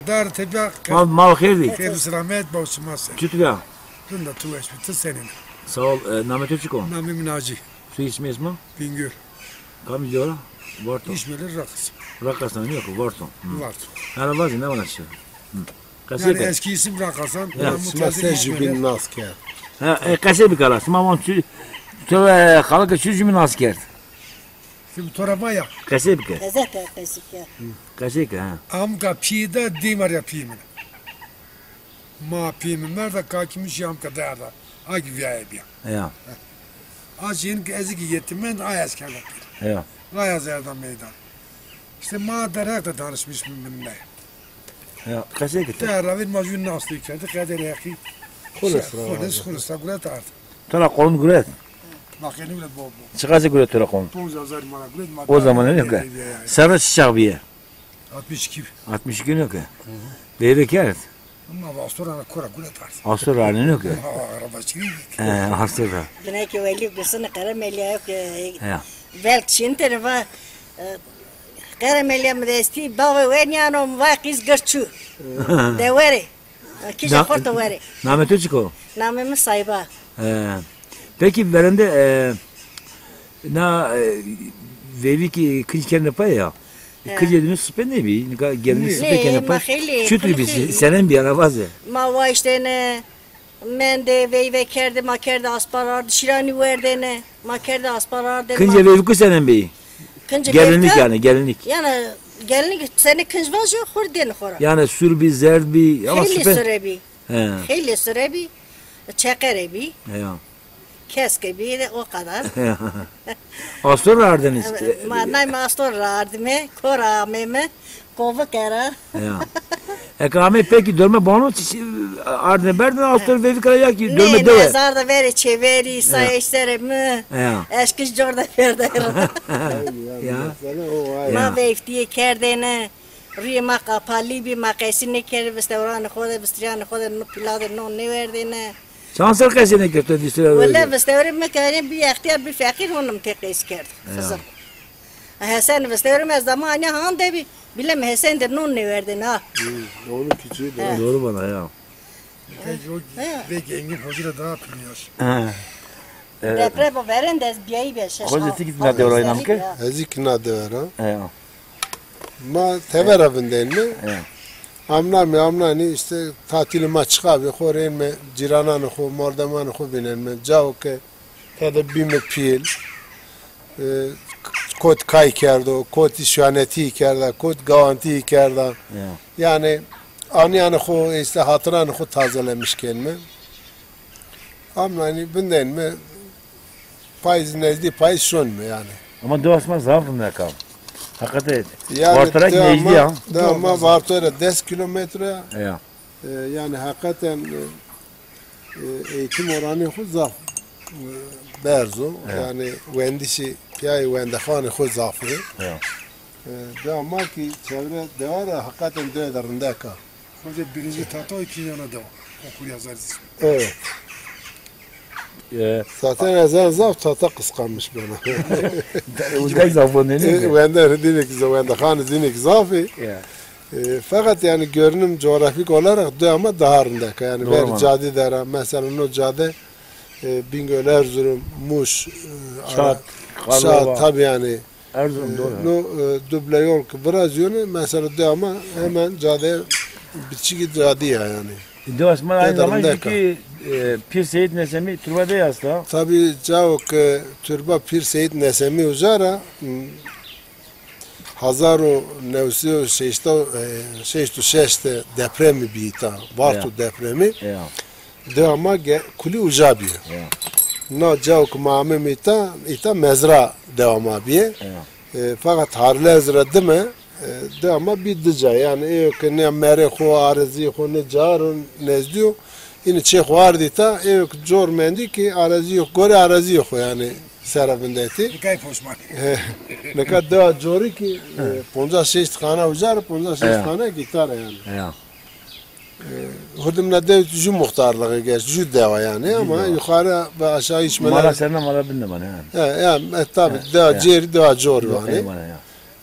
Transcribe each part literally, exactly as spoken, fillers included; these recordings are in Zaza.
Dar tebiya. Ma, ma xêr dî. Xêr û selamet, baw şima ser. Çitur ya? Rinda tu weş bî, tu senîn? Sağ ol. E, namê to çik o? Namê mi Naci. Soy ismi esma? Bingöl. Kamî cora? Varto. İşmeli Rakas. Rakas nîyo ki, Varto. Hı. Varto. Yanî vazî ne vana çi? Hı. Qesey ke. Yanî eski isim Rakasan. Ya. Sima se jubîn nas kerd? Ha, e, qesey bike la. Sima van çi, to, e, xalike çi jubîn nas kerd? Şimdi to ra vaya. Qesey bike. Qesey ke, qesey ke. Qesey ke, ha. Amka pîyê de dêmar ya pîyê min. Ma pîyê mi merda, kakî mi şî amka derda. A ki vîyaye bîya. Ya. A şî, yin ki ez ki yetimend, ay ez kerda pîr. Ya. Ay ez erda meydan. İşte ma derheq de danışmış mi min me. Ya, qesey ki te. Te ravên ma jû nas tê kerdi, qederê heqî. Xulesra. Xulesra, xulesra guret ard. To ra qolun guret? Baqênî guret bol bol. Çiqasî guret to ra qolun? Ponc hezar mara guret ma. O zaman ne ki? Serre çi çax bîye? Altmış iki. Altmış iki ne ki? Veyve kerd? Ama astor ra kora guret ard. Astor ra ne ki? Araba çiğ. E, astor ra. Yine ki veli gusini Qeremelîya yok. Ya. Belk çin tene va, e, Qeremelîya mi destî bavê wenîyano, mi va qîz girçû. De were. Kîja xorto were. Namê to çik o? Namê mi Sayba. E, peki verende, e, na, e, veyvî ki kinc kerdêne pay ya. He. Kincê dînû sipê nêbî? Nika gelinîk sipê kerdêne pay. Çitur bî, senen bî, ana vaze. Ma waştêne. Mendê veyve kerdê, ma kerdê aspar ardê, şîranî werdêne, ma kerdê aspar ardêne. Kincê veyvî ku senen bî? Gelinîk yanî, gelinîk. Yanî gelinîk senê kinc vajo, xo rê dêne xo ra. Yanî sûr bî, zerd bî, ama sipê. Xeylê sûr bî. He. Xeylê sûr bî. Çeqere bî. Ya. Keske bî, o kadar. Astor ra ardêne? Ma nay, ma astor ra ardîme, kora ameyme, kovike ra. Ya. Eke amey pekî dorme bano, çi, çi, ardêne berdêne astor veyvike ra ya ki dorme dewe? Nê, nê, ez arda verê çêverî, sa eşterê mi. Ya. Eşkiş cor de perde ra. Ya. Ma veyvtîye kerdêne. Rûyê ma qapalî bî, ma qesî nêkerdê, vistewranê xo de, vistirîyanê xo de, no pîla de non nêwerdêne. Çand ser qesî nêkerd to vistewrê? Wele vistewrê mi ke bî extîyar, bî feqîr, honî mi tê qesî kerd. Ya. Xizir. Hesen vistewrê mi ez dama anîya han de bî, bîle mi Hesen de non nêwerdêne ha. Hı, onun küçüğü de. He. Doğru vana ya. Peki o, belki Engin Hoca da daha bilmiyor. He. Evet. Deprem o verên de ez bîyayî be şeş. Xo zî ti kî na dewra înan ke? Ez kî na dewra. Ya. Ma tevera vindenîme. Ya. Amnamî, amnanî îşte tatîlê ma çiqa bî, xo rê ênme cîrananê xo, mordemanê xo vînenme. Cao ke tede bîme pîl. E, kot kay kerdo, kot îşanetî kerda, kot gawantî kerda. Ya. Yanî anîyanê xo, îşte hatiranê xo tazelemiş kenîme. Amnanî vindenîme. Payîz, nezdî payîz şonîme yanî. Ama dewa sima zaf rindek a. Heqîqeten. Yanî Varto ra kî nezdî ya. Dewa ma Varto ra des kîlometre ya. Ya. E, yanî heqîqeten, e, e, eğitim oranê xo zaf, e, berz o. Ya. Yanî wendişî pîyayê wendexanê xo zaf o. Ya. E, dewa ma kî çevre dewa ra heqîqeten dewe de rindek a. Hoca birinci tata o, ikinci ana dewa. Okur yazar ismi. Evet. E, zaten ez en zaf tata kıskanmış bana. Uzak zaf o, ne? E, wende ridînik, wende xanî zînik zafî. Ya. E, fakat yani görünüm coğrafik olarak dewa ma daha rindek a. Yani ver cade de ra, mesela no cade, e, Bingöl, Erzurum, Muş, e, Şat, Şat, tabii yani. Erzurum, e, doğru. No, e, duble yol ki virazîyone, mesela dewa ma hemen cadeye, biçikî cadî ya yani. E, dewa sima aynı zamanda ki, e, Pir Seyit Nesemi türbe de yasta. Tabii, cao ki türbe Pir Seyit Nesemi uca ra, m, hezar û new sey û şeştay, e, şeştay û şeş de depremi bî îta, Varto depremi. Ya. Dewa ma ge-, kulî uca bîye. Ya. Na cao ke ma ameme îta, îta mezra dewa ma bîye. Ya. E, fakat harlez ra dime, e, dewa ma bî di ca. Yanî êyo ke nê merê xo, arazîyê xo nê ca ro nezdî yo. Înî çê xo ardî îta, êyo ke cor mendî kî arazîyê xo, gorê arazîyê xo yanî sera vindetî. Nikay poşman. E, nika dewa corî kî, e, poncas şeşt xana uca ra, poncas şeşt xana kî îta ra yanî. Ya. E, hurdimna dew jû muxtarlixî, gerçi jû dewa yanî, ama yukarı ve aşağı hiç mala serna mala bin de vana yanî. Ya, ya, e, tabii, dewa cêrî, dewa cor vanê.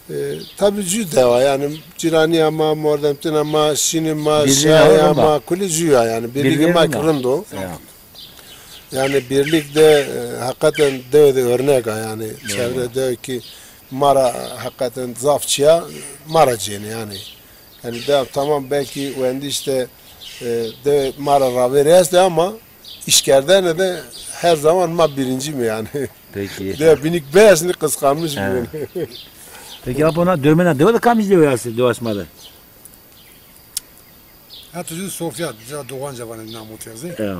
E, tabî jû dewa, yanî cîranîya ma, mordemtîna ma, şînî ma, şayîya ma, kulî jû ya, yanî birlîgê ma kî rind o. Ya. Yanî birlîk de, e, heqeten dewe de örnek a, yanî çevre dewe kî ma ra heqeten zaf çîya ma ra cênê yanî. Yanî dewa tamam belkî wendîş de, e, dewe ma ra ravêrê estê ama îşkerdene de her zaman ma birincî me yanî. Peki. Dewa bînîk bes nî qisqanmiş bîyêne. Peki apo na dormêna dewe de kamcî dewe estê dewa sima de? Heta jû Sofya, ca Doğanca vanê namo teze. Ya.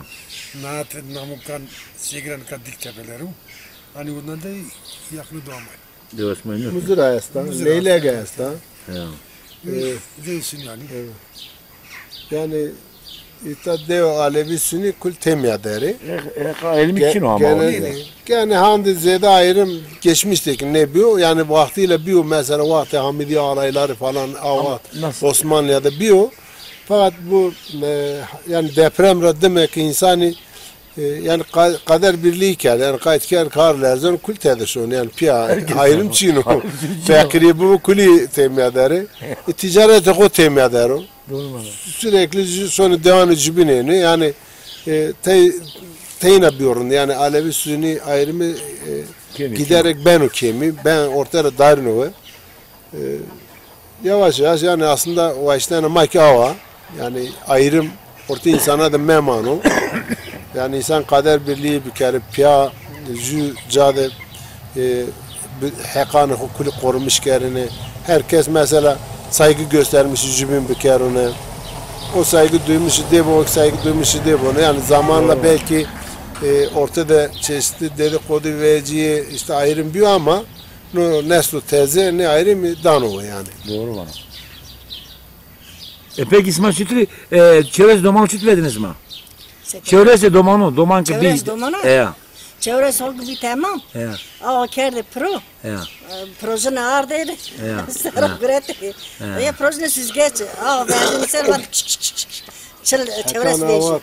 Na te namo kan, Sêgiran kan Diktepeler o. Hanî ondan da yakını doğamay. Dewa sima nîyo. Muzira esta, Leylege esta. Ya. Zey Sunî yanî. Yanî îta dewa Alevî Sunî kul têmya der ê. Heqa ayrımî çin o ama. Yanî handi zêde ayrım geçmiş de kî nêbîyo. Yanî wextîle bîyo, mesela wextê Hamîdîye alayları falan, a wext Osmanlîye de bîyo. Feqet bu, e, yanî deprem ra dime kî însanî, e, yanî qa-, qeder birlîğî kerd. Yanî qayt kerd kar lerzeno kul tede şon. Yanî pîya ayrım çin o. Feqîrî bibo kulî têmya der ê. E, tîcaretê xo têmya der o. Doğru vana. Sürekli jü-, sonê dewanê jübînênî, yanî, e, tey-, teyna bîyo rind. Yanî Alevî Sunî ayrımî, e, giderek beno kêmî, ben orte ra darîno we. E, yavaş yavaş, yanî aslında waştena ma kî awa, yanî ayrım ortê însana de memano. Yanî însan qeder birlîğî bikerê, pîya jü ca de, e, bi-, heqanê xo kulî qorumîş kerêne. Her kes mesela saygı göstermişî jübîn bikerone. O saygı duymuş dê bo, o saygı duymuş dê bo. Yanî zamanla belkî, e, orte de çeşitli dedikodu vecîyê, îşte ayrım bîyo ama no neslo teze nê ayrımî dano we yanî. Doğru vana. E, peki sima çutirî, e, çewres doman çutirî vedêne sima? Çewresê domanu, doman ke bî. Çewres domanu? E, ya. Çewres oldu bî temam. E, ya. Awa kerdê piro. E, ya. E, projine ardê. E, ya. Sera guretê. E, ya. E, projine süzgeç. Awa verdêne ser vat. Çil, çewres vejî.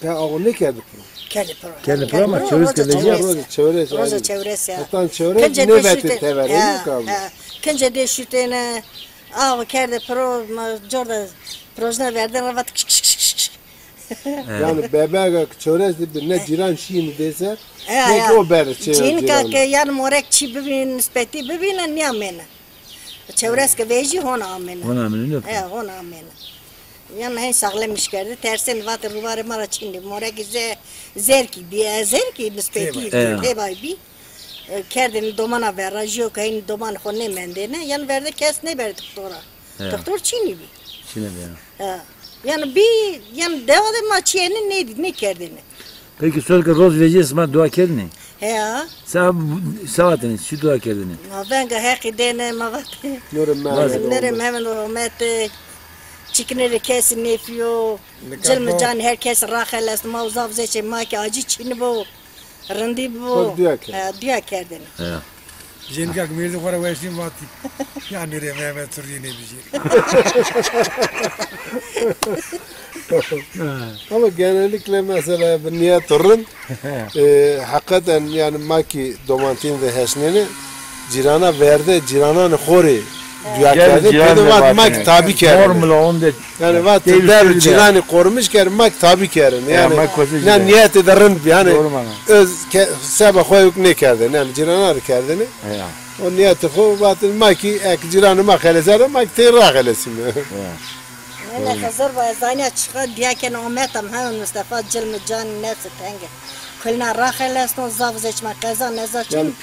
Te awa nêkerdî piro? Kerdî piro. Kerdî piro ama çewres ke vejîya. Roze çewres. Roze çewres ya. Hetan çewres nêvetê tever, nêkerdî. Kincê dê şutêne. Awa kerdê piro, ma cor de projine verdêne ra vat kış kış kış kış. Yanî bebega ke çewres de bi ne cîran şîyêne dê ser, ne kî o ber çê cîran. Cînika ke yanî morek çî bibîn, nispetî bibîne, nîyamêne. Çewres ke vejî hona amêne. Hona amêne, nîyo? He, hona amêne. Yanî hen saxlem îşkerdî, tersên vatê rûbarê ma ra çin nî. Morek ze-, zerkî bî, e, zerkî nispetî têbay bî. E, kerdêne domana vera, jûyo ke hên domanê xo nêmendêne, yanî verde kes nêberdê doktora. He. Doktor çinî bî. Çinî bî, ya. He. Yanî bî, yanî dewa de ma çîyêne nêdî, nêkerdêne. Peki, soz ke roz vejîye sima dua kerdêne? He ya. Sa-, saetêne, çi dua kerdêne? Ma venga Heqî dêne, ma vatê. Nurê Mehmed, Nurê Mehmed Omet, çiknê rê kesî nêfîyo. Cilmê canî her kes raxelesno, ma û zaf zeçê ma kî acî çinî bo. Rindî bibo. Xo dua kerd. He, dua kerdêne. He. Jênika ke mêrdê xo ra weşnî vatî. Ya Nurê Mehmed, tu rîyê nêbijêrî. Ama genellikle mesela bi niyet rind, e, hakikaten yanî ma kî domantîn de hesnêne, cîrana verde, cîrananê xo rê dua kerdê, pê de vat ma kî tabî kerdêne. Yanî vat der cîranî qorumîş kerdê, ma kî tabî kerdêne. Yanî na niyetê de rind bî. Yanî öz ke-, seba xo yo kî nêkerdêne. Yanî cîrana rê kerdêne. O niyetê xo vatêne ma kî eke cîranê ma xelesena, ma kî tey raxelesîme. Nêne Xizir va ez anîya çiqa dîya kena ometam hewn Mistefa cilmê canî nefsê tenge. Kulina raxelesno, zaf zeçma qeza neza çin.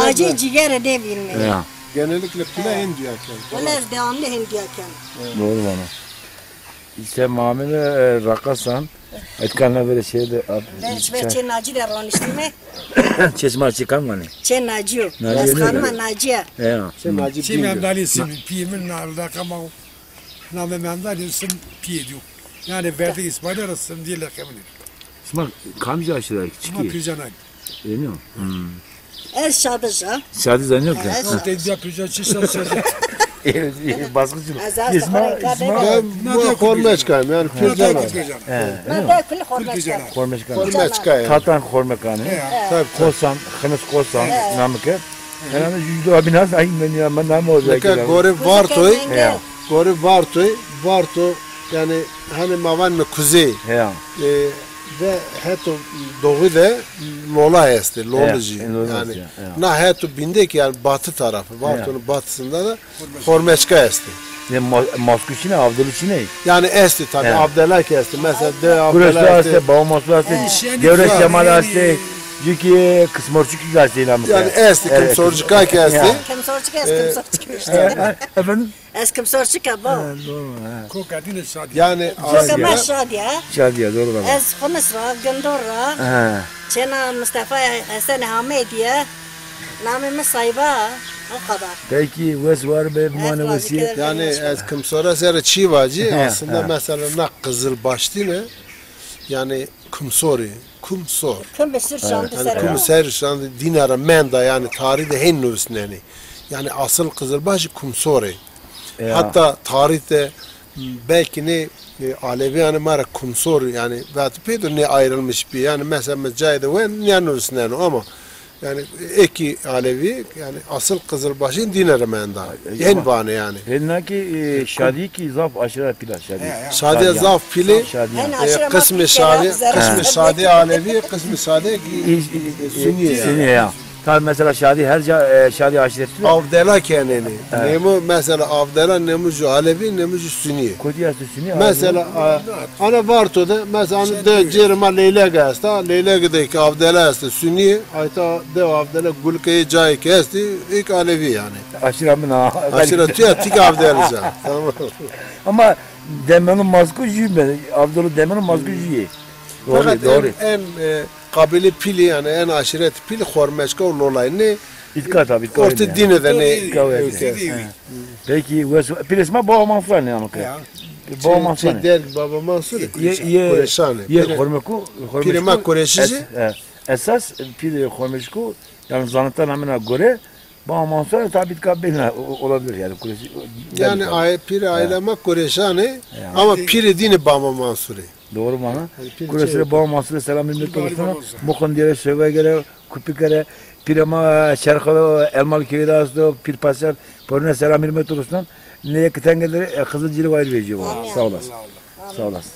Acê cîgere nêvînme. Ya. Genellikle pîla hên dîya keno. Wele ez devamlı hên dîya kena. Doğru vana. Îşte mamine, e, raqasan. Etkan na vere şey de. Çê Nacî de roniştîme. Çê sima çê kam vanê? Çê Nacî yo. Nacî yo. Ez xanima Nacî ya. Ya. Çê Nacî. Çê Memdalî, simi pîyê mi na laqema o. Namê Memdalî, sim pîyê dîyo. Yanî verde Îsmaîlî ra sim dîye leqebinê. Sima kamcî aşîre, çikî? Ma Pircanay. Ênî yo? Hmm. Ez Şadij a. Şadij a, nîyo ke? Ez Şadij. Teyze Pircan çi Şadij, Şadij. E, e, baskıcı. Ez, ez Sima, Sima. Ben bu Hormeçkayım, yanî Pircanay. He. Ma da kulî Hormeçkay. Hormeçkay. Hormeçkay. Tatan Hormekanî. He. Tabii, tabii. Kosan, Xiniz Kosan, namike. Herhalde yüzde bin az aynen ya, ben daha mı olacak? Nika gore Vartoy, ya. Gore Vartoy, Varto, yani hani mavan mı kuzey. Ya. E, ve heto doğu de Lola esti, Lolacı. Ya, Lolacı, yani, ya. Na heto binde ki yani batı tarafı, Varto'nun batısında da Hormeçka esti. Ne ma-, Maskuşine, Avdolu çine? Yani esti tabi, Avdelak esti. Mesela de Avdelak esti. Kuresi esti, Bağ Mansur esti, Devlet Cemal esti. Çünkü Kısmorçuk esti ilan. Yani esti, Kımsorcukak esti. Kımsorcuk esti, Kımsorcuk işte. Efendim? Ez Kımsorcuk ha, baba. Ha, doğru, ha. Koka dine Şadiye. Yani Koka ma Şadiye. Şadiye, doğru baba. Ez Humis ra, Gündor ra. Ha. Çena Mustafa Hesen Hamediye. Namê mi Sayba, o kadar. Peki, wes war be, bimane wesîye. Yani ez Kımsora sere çî vacî, aslında mesela na Qizilbaştîne, yani Kımsori, Kımsor. Kımsor şandı. Yani Kımsor şandı dîne ra menda, yani tarîh de hên nusnenî. Yani asıl Qizilbaşî Kımsori. Hatta tarîh de belki ne e, Alevi yani mara Kumsor yani vati peydo ne ayrılmış bir yani mesela mi cayde wen ne nusneno ama yani eki Alevi yani asıl Qizilbaşîn dîne rimenda. Yen vane yani. Hên na ki, e, Şadî ki zaf aşira pîla Şadî. Şadî zaf pîlî. Şadî. E, qismê Şadî, qismê Şadî Alevi, qismê Şadî ki Sünniye. Sünniye ya. Tabi mesela Şadî her ca, e, Şadî aşireti. Avdela keneni. Nemo mesela Avdela nemo ju Alevi, nemo ju Sünniye. Kotî esto Sünniye? Mesela, a, ana Varto de, mesela ana de cêrê ma Leylek esta, Leylek de ki Avdela esta Sünniye, ayta de Avdela Gulkeyê cayê ki esti, ilk Alevi yani. Aşira min ha. Aşira tu ya tik Avdela ca. Tamam. Ama Demenu Maskû jü be, Avdolu Demenu Maskû jü ye. Doğru, doğru. En, en, e, Qabîlê pîlî, yani en aşîret pîlî Xormeçka û Lolayî nê. Îtka tabi, îtka. Ortê dîne de nê. Peki, wes, pîlê sima Baba Mansur nê, yanî ke. Baba Mansur nê. Der Baba Mansur. Ye, ye, Kureşan ê. Ye Xormekû, Xormeçkû. Pîrê ma Kureşî. Esas pîrê Xormeçkû, yani zanita namena gore, Baba Mansur tabi ka belli olabilir yani. Kulesi, yani pir aile ma Kureşan ê ama pir dîne Baba Mansur ê. Doğru bana. Kulesi Baba Mansur selam millet olsun. Mukon diye söve gere, kupi gere. Pir ma Çerxo Elmalı köyde asto, pir pasar. Poruna selam millet olsun. Ne ki tengedir, e, Kızılcili var veciyo. Sağ olasın. Sağ olasın.